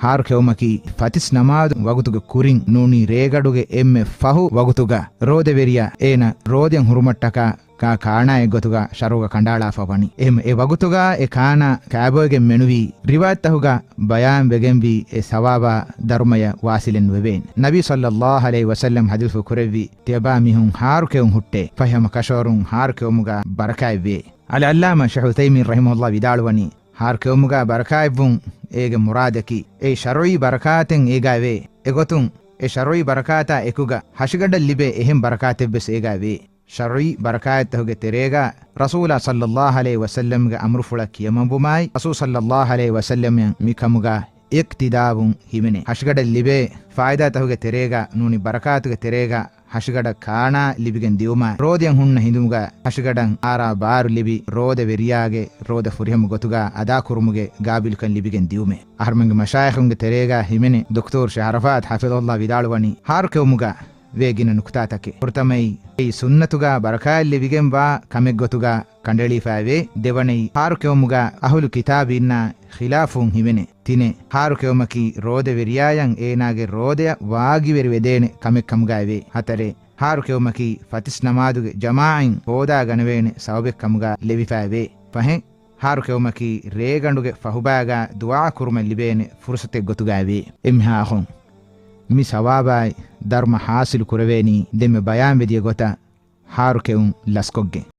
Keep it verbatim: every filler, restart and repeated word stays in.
ހާރު ކެއުމަކީ ފަތިސް ނަމާދު ވަގުތުގެ ކުރިން ނޫނީ ރޭގަނޑުގެ އެންމެ ފަހު ވަގުތުގަ ރޯދަވެރިޔާ އޭނަ ރޯދައަށް ހުރުމަށްޓަކާ ކާ ކާނާއެއް ގޮތުގަ ޝަރުޢުގަ ކަނޑައަޅާފަ ވަނީ. އެހެން އެ ވަގުތުގަ އެ ކާނާ ކާބޮއިގެން މެނުވީ ރިވާޔަތްތަކުގަ ބަޔާން ވެގެންވީ އެ ސަވާބާ ދަރުމަޔަށް ވާސިލެއް ނުވެވޭނެ. ނަބީ ޞައްލައްލާހު ޢަލައިހި ވަސައްލަމް ޙަދީޘްފުޅު ކުރެއްވި ތިޔަބާ މީހުން ހާރު ކެއުން ހުއްޓޭ. ފަހެ ހަމަ ކަށަވަރުން ހާރު ކެއުމުގަ ބަރަކާތްވޭ. އަލްޢައްލާމާ ޝޭޚު ޢުޘައިމީން ރަޙިމަހުﷲ ވިދާޅުވަނީ، ހާރު ކެއުމުގަ ބަރަކާތްވުން އޭގެ މުރާދަކީ އެ ޝަރުޢީ ބަރަކާތެއް އޭގަ ވޭ. އެގޮތުން އެ ޝަރުޢީ ބަރަކާތާ އެކުގަ ހަށިގަނޑަށް ލިބޭ އެހެން ބަރަކާތެއްވެސް އޭގަ ވޭ. ޝަރުޢީ ބަރަކާތްތަކުގެ ތެރޭގަ ރަސޫލާ ޞައްލައްލާހު ޢަލައިހި ވަސައްލަމްގެ އަމުރުފުޅަށް ކިޔަމަންވުމާއި، ރަސޫލު ޞައްލައްލާހު ޢަލައިހި ވަސައްލަމް މިކަމުގަ އިޤްތިދާވުން ހިމެނޭ. ހަށިގަނޑަށް ލިބޭ ފާއިދާތަކުގެ ތެރޭގަ ނޫނީ ބަރަކާތުގެ ތެރޭގަ ހަށިގަނޑަށް ކާނާ ލިބިގެން ދިއުމާ، ރޯދައަށް ހުންނަ ހިނދުމުގަ ހަށިގަނޑަށް އާރާ ބާރު ލިބި، ރޯދަވެރިޔާގެ ރޯދަ ފުރިހަމަ ގޮތުގަ އަދާކުރުމުގެ ގާބިލުކަން ލިބިގެން ދިއުމޭ. އަހަރުމެންގެ މަޝާއިޚުންގެ ތެރޭގަ ހިމެނޭ ދޮކްތޯރު ޝަހްރަފާތު ޙަފިޡަހުﷲ ވިދާޅުވަނީ، ހާރު ކެއުމުގަ ވޭ ގިނަ ނުކުތާތަކެއް. ފުރަތަމައީ، އެއީ ސުންނަތުގަ ބަރަކާތް ލިބިގެންވާ ކަމެއްގޮތުގަ ކަނޑައެޅިފައިވޭ. ދެވަނައީ، ހާރު ކެއުމުގަ އަހުލު ކިތާބީންނާ ޚިލާފުން ހިމެނޭ. ތިނެއް، ހާރު ކެއުމަކީ ރޯދަވެރިޔާޔަށް އޭނާގެ ރޯދަޔަށް ވާގިވެރިވެދޭނެ ކަމެއް ކަމުގައިވޭ. ހަތަރެއް، ހާރު ކެއުމަކީ ފަތިސް ނަމާދުގެ ޖަމާޢަތް ހޯދާގަނެވޭނެ ސަބަބެއް ކަމުގަ ލެވިފައިވޭ. ފަހެއް، ހާރު ކެއުމަކީ ރޭގަނޑުގެ ފަހުބާގަ ދުޢާ ކުރުމަށް ލިބޭނެ ފުރުޞަތެއް ގޮތުގައިވޭ. އެންމެހާ އަޚުން، މި ސަވާބާއި ދަރުމަ ޙާޞިލު ކުރެވޭނީ ދެންމެ ބަޔާންވެދިޔަ ގޮތަށް ހާރު ކެއުން ލަސްކޮށްގެން.